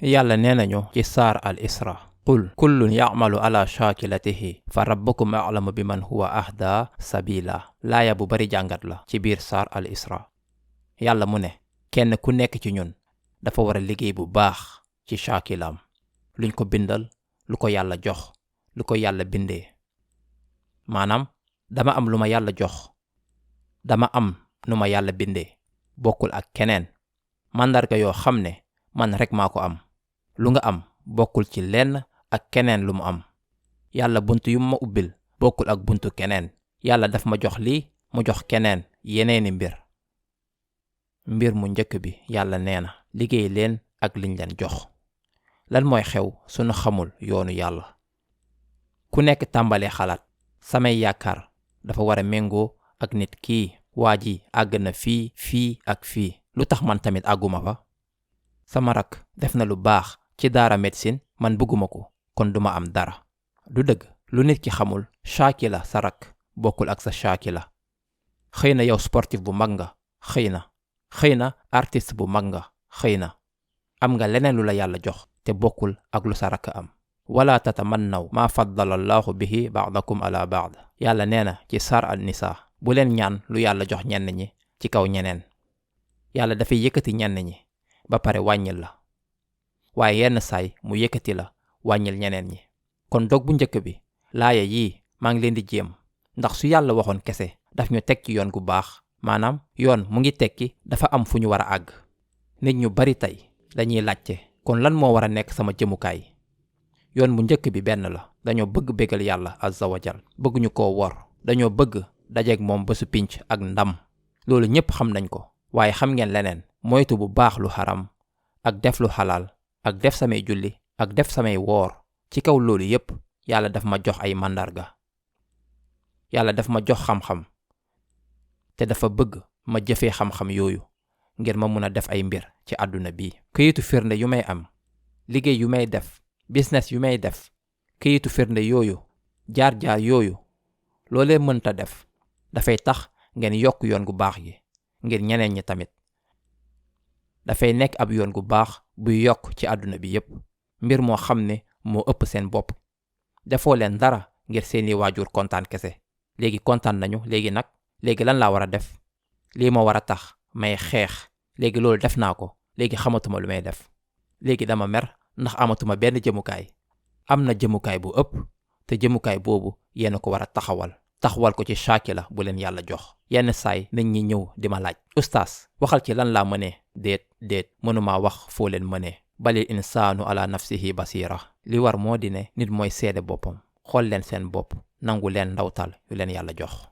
yàlla nee nañu ci saar al isra qul kullun ya'malu ala shaakilatihi fa rabbukum a'lamu bi man huwa ahda sabila. laaya bu bari jàngat la ci biir saar al isra. yàlla mu ne kenn ku nekk ci ñun dafa war a liggéey bu baax ci shaakilam, luñ ko bindal, lu ko yàlla jox, lu ko yàlla bindee. maanaam dama am lu ma yàlla jox, dama am nu ma yàlla bindee, bokkul ak keneen. màndarga yoo xam ne man rek maa ko am. lu nga am bokkul ci lenn ak keneen lu mu am. yàlla bunt yu ma ubbil bokkul ak buntu keneen. yàlla daf ma jox lii, mu jox keneen yeneeni mbir mu njëkk bi yàlla nee na liggéey leen ak liñ leen jox. lan mooy xew sunu xamul yoonu yàlla? ku nekk tàmbalee xalaat samay yaakaar dafa war a méngoo ak nit kii, waa ji àgg na fii ak fii, lu tax man tamit àgguma fa? sama rak def na lu baax ci daara médecine, man bëgguma ko, kon duma am dara. du dëgg. lu nit ki xamul, shaakila sa rak bokkul ak sa shaakila. xëy na yow sportif bu mag nga, xëy na artiste bu mag nga, xëy na am nga leneen lu la yàlla jox te bokkul ak lu sa rak am. wala tatamannaw maa faddala allahu bihi ba'dakum ala ba'd. yàlla nee na ci saar an nisa bu leen ñaan lu yàlla jox ñenn ñi ci kaw ñeneen. yàlla dafay yëkkati ñenn ñi ba pare wàññil la, waaye yenn saay mu yëkkati la wàññil ñeneen ñi. kon dog bu njëkk bi, laaya yii maa ngi leen di jéem, ndax su yàlla waxoon kese daf ñu teg ci yoon gu baax. maanaam yoon mu ngi tekki dafa am fu ñu war a àgg. nit ñu bari tey dañuy laajte kon lan moo war a nekk sama jëmukaay. yoon bu njëkk bi benn la, dañoo bëgg bégal yàlla azza wa jal, bëgguñu koo wor, dañoo bëgg dajeeg moom bésu pinc ak ndam. loolu ñépp xam nañ ko, waaye xam ngeen leneen, moytu bu baax lu xaram ak def lu xalaal ak def samay julli ak def samay woor. ci kaw loolu yépp yàlla daf ma jox ay màndarga. yàlla daf ma jox xam-xam te dafa bëgg ma jëfee xam-xam yooyu ngir ma mun a def ay mbir ci àdduna bi. këyitu firnde yu may am, liggéey yu may def, business yu may def, këyitu firnde yooyu, jaar-jaar yooyu, loolee mënta def dafay tax ngeen yokk yoon gu baax gi ngir ñeneen ñi tamit. dafay nekk ab yoon gu baax buy yokk ci àdduna bi yépp, mbir moo xam ne moo ëpp seen bopp. defoo leen dara ngir seeni waajur kontaan kese. léegi kontaan nañu, léegi lan laa war a def? lii ma war a tax may xeex, léegi loolu def naa ko, léegi xamatuma lu may def. léegi dama mer ndax amatuma benn jëmukaay. am na jëmukaay bu ëpp, te jëmukaay boobu yéen a ko war a taxawal ko ci shaakila bu leen yàlla jox. yenn saay nit ñi ñëw di ma laaj, ustaas waxal ci lan laa mënee. déet mënumaa wax foo leen mënee. balil insaanu ala nafsihi basira. li war moo di ne nit mooy seede boppam. xool leen seen bopp, nangu leen ndawtal yu leen yàlla jox.